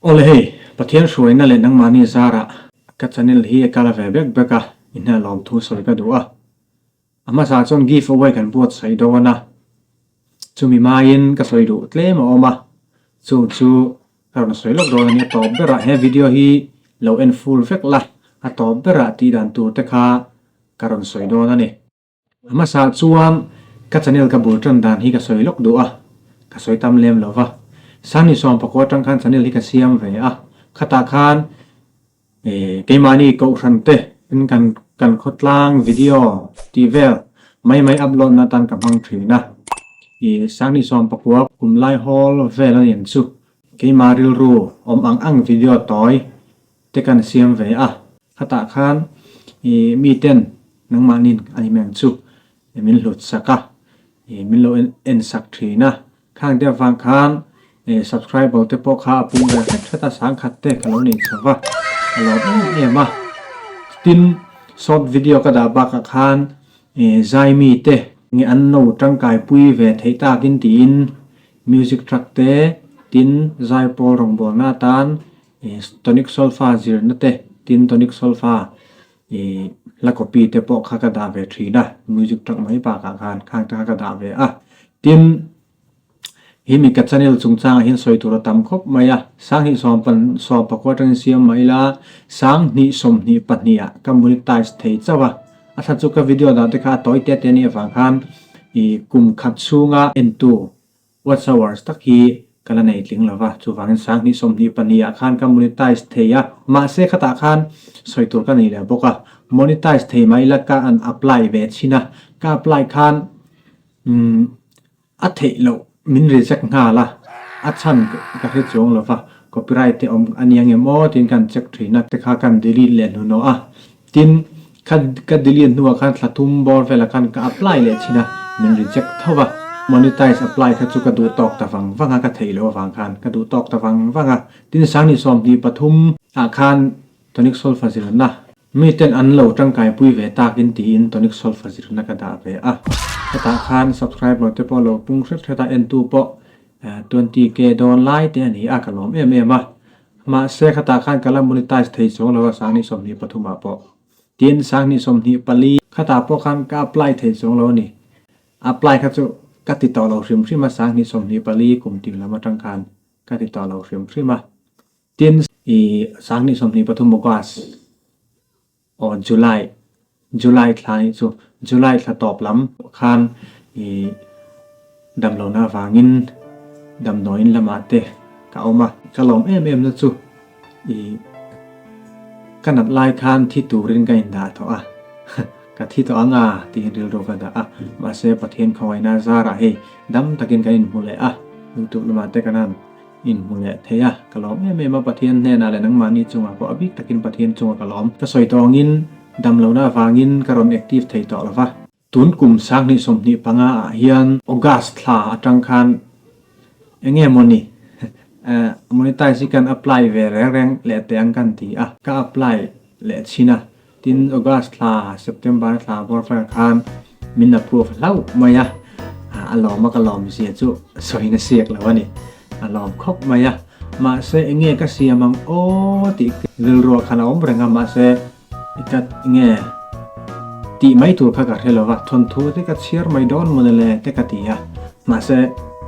Awle hei, Pathian hruaina leh nangmahni zarah ka channel hi a kal ve bek bek a, i hna lawmthu sawi ka duh a. A hmasa chuan give away kan buatsaih dawn a, chumi maiin ka sawi duh tlem a awm a, chung chu ka rawn sawi lawk dawn a ni. A tawp berah he video hi lo en full vek la, a tawp berah tih dan tur te kha ka rawn sawi dawn a ni. A hmasa chuan ka channel ka bul tan dan hi ka sawi lawk duh a, ka sawi tam lem lo va. Sangni sawmpakua atang khan channel hi ka siam ve a, khatah khan Keimahni kohhran te in kan kan khawtlang video tih vel mai mai upload na atan ka hmang thin a. I Sangni 14 kum lai hawl vel a nin chu keimah rilru awm ang ang video tawi te kan siam ve a. Khatah khan i miten nangmahnin a ni meng chu min hlut sak a, min lo en sak thin a. Khang te avang khan subscriber te pawh kha a pung ve hret hret a, sangkhat te ka lo nei chho va, ka lawm em em a. Tin, short video ka dah bakah khan zaimi te nge an lo tangkai pui ve theih takin tiin music track te, tin zaipawl rawngbawlna atan tonic solfa zirna te, tin tonic solfa I hla copy te pawh kha ka dah ve thin a, music track mai bakah khan khang te kha ka dah ve a. Tin, hi mi ka channel chungchangah hian sawi tur a tam khawp mai a, sanghnih sawm 14 atangin siam mah ila, sanghnih 22 ah ka monetize thei chauh a. A thla chu ka video dah te kha a tawi te te anih avang khan i kum khat chhunga entu Watch hours tak hi ka la nei tling lo va, chuvangin sanghnih 22 ah khan ka monetize thei a, mahse khatah khan sawi tur ka nei leh bawk a, monetize thei mai ila ka an apply ve chhin a, ka apply khan umm a theih loh min reject nghal a, a chhan ka hre chuang lo va, copyright te awm a nia nge maw tiin ka han check thin a, te kha ka han delete leh hnuhnawh a, Tin, kha ka delete hnuah khan thla thum bawr velah khan ka apply leh thin a, min reject tho va. Monetize apply kha chu ka duh tawk ta vang vang a, ka theih loh avang khan ka duh tawk ta vang vang a. Tin, Sangni 23 ah khan tonic solfa zirna miten an lo tangkaipui ve takin tiin tonic solfa zirna ka dah ve a. Hetah khan subscriber te pawh lo pung hret hret a, entu pawh 20k dawn lai te a ni a, ka lawm em em a. Mahse, khatah khan ka la monetize thei chuang lo a, sanghnih 23 ah pawh. Tin, sanghnih 24 khatah pawh khan ka apply thei chuang lo a ni. Apply kha chu ka ti tawh lo hrim hrim a, sanghnih 24 kum ting lam atang khan ka ti tawh lo hrim hrim a. Tin, i sanghnih 23 August. Aw July, July thla nih chu July thla tawp lam khan i damlohna avangin damdawiin lamah te ka awm a. Ka lawm em em na chu i ka nat lai khan thi turin ka indah tawh a, ka thi tawh ang a tiin rilru ka dah a, mahse Pathian khawngaihna zarah hei dam takin kan inhmu leh a, YouTube lamah te kan han Inhmu leh thei a, ka lawm em em a, Pathian hnenah leh nangmahni chungah pawh a bik takin Pathian chunga ka lawm. Ka sawi tawh angin damlohna avangin ka rawn active thei tawh lo va. Tun kum sanghnih 25 ah hian August thla atang khan eng nge mawni monetize hi kan apply ve reng reng leh teh ang kan ti a, ka apply leh chhin a, Tin, August thla, September thla bawr vel khan min approve hlauh mai a, a lawm a ka lawm zia chu sawi na siak lo a ni. A lawm khawp mai a, mahse eng nge ka siam ang aw tih rilruah khan a awm reng a, mahse i ka nge tih mai tur kha ka hre lo va, thawnthu te ka chhiar mai dawn maw le te ka ti a, mahse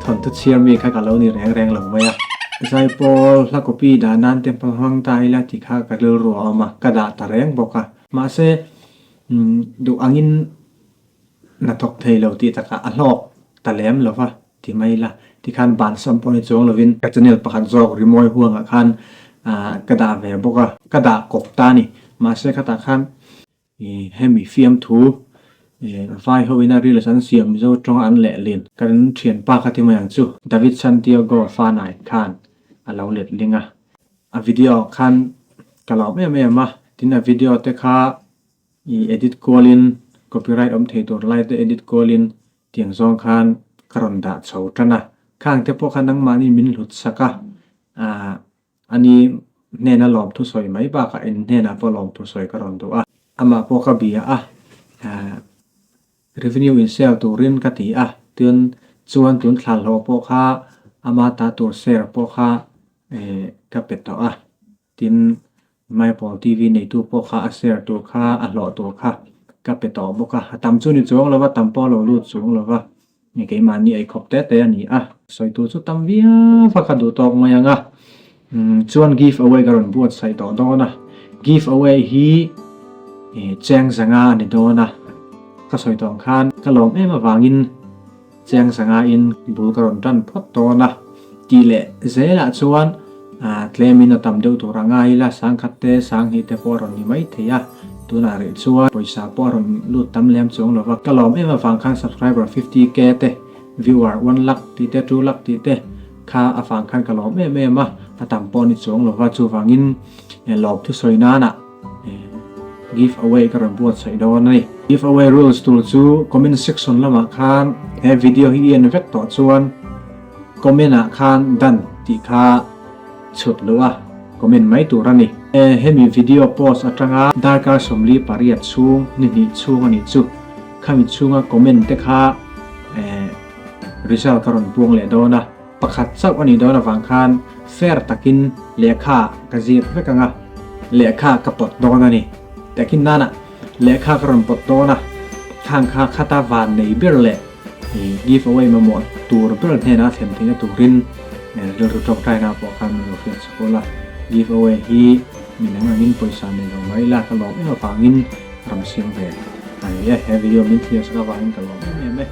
thawnthu chhiar mi kha ka lo ni reng reng lo mai a. Zaipawl hla copy dah nan te hmang ta ila ti kha ka rilru a awm a, ka dah ta reng bawk a. Mahse, duh angin hna thawk thei lo tih takah a hlawk ta lem lo va ti mai ila. Tikhan bansam pawh ni chuang lovin ka channel pakhat zawk Rimawi huangah khan ka dah ve bawk a, ka dah kawp ta a ni. Mahse khatah khan Hemi fiamthu vai ho ina reels an siam Mizo tawnga an lehlin kan thianpa kha ti mai ang chu David Santiago Fanai khan a lo letling a. A video khan ka lawm em em a, tin a video te kha i edit kualin copyright awm thei tur lai te edit kualin tiang zawng khan ka rawn dah chho tan a. Khang te pawh kha nangmahni min hlut sak a, A ni hnena lawmthu sawi mai bakah in hnenah pawh lawmthu sawi ka rawn duh a. Amah pawh ka bia a, revenue in sale turin ka ti a, tin chuan tun thla hlawh pawh kha ama ta tur share pawh kha ka pe tawh a, tin Maipawl TV neitu pawh kha a share tur kha a hlawh tur kha ka pe tawh bawk a, a tam chu ni chuang lo va, tam pawh a lo lut chuang lo va, keimahni eikhawp te te a ni a. Sawi tur chu tam viau a ka duh tawk mai ang a, chuan give away ka rawn buatsaih tawh dawn a, give away hi cheng zanga a ni dawn a, ka sawi tawh ang khan ka lawm em avangin Chiang zangain bul ka rawn tan phawt dawn a, tih leh zelah chuan tlemin a tam deuh tur a ngai ila, sangkhat te, sanghnih te pawh a rawn ni mai thei a, tunah rih chuan pawisa pawh a rawn lut tam lem chuang lo va, ka lawm em avang khan subscriber 50k te, viewer one lakh tih te, two lakh tih te kha avang khan ka lawm em em a, a tam pawh a ni chuang lo va, chuvangin lawm thusawi nanah. Give away ka rawn buatsaih dawn a ni. Give away rules tur chu comment section lamah khan he video hi i en vek tawh chuan comment ah khan done tih kha chhut luh a comment mai tur a ni. Hemi video post atanga darkar 48 chhung ni hnih chhung a nih chu khami chhunga comment te kha result ka rawn puang leh dawn a. Pakhat chauh a nih dawn avang khan fair takin lehkha ka ziak vek ang a, lehkha ka pawt dawn a ni. Tehkhin nana lehkha ka rawn pawt dawn a, khang kha khata van nei ber leh give away mamawh tur ber hnenah a thlen theihna turin rilru tawngtaina pawh khan min lo hriat chak ula. Give away hi min eng angin pawisa nei lo mai ila ka lawm em avangin ram siam ve a ni e. He video min thlir sak avangin ka lawm em em e.